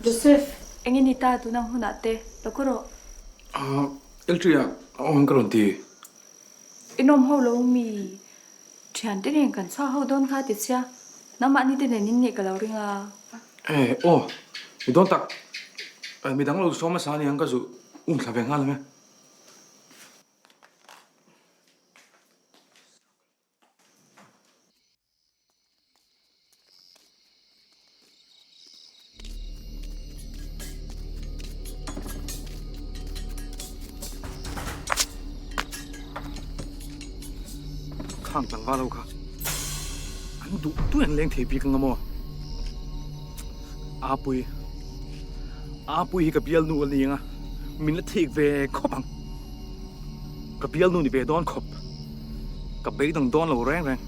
Joseph, eng i ni ta tun ang hunah te, lo khaw rawh. Ahh, Eltria, a awm ang ka rawn ti. I nawm ho lo mi, thiante nen kan chhuak ho dawn kha ti chhia, nangmahni te nen in nih ka lo ring a. Eh, aw, mi dawn tak, midang lo sawm hmasa aniang ka zu um thla ve nghal ang e. Khang tlangval ho kha an duh duh an leng thei bik ang a maw? Apui Apui hi ka bialnu a ni ang a, min la thik ve khawp ang. Ka bialnu ni ve dawn khawp. Ka beidang dawn lo reng reng.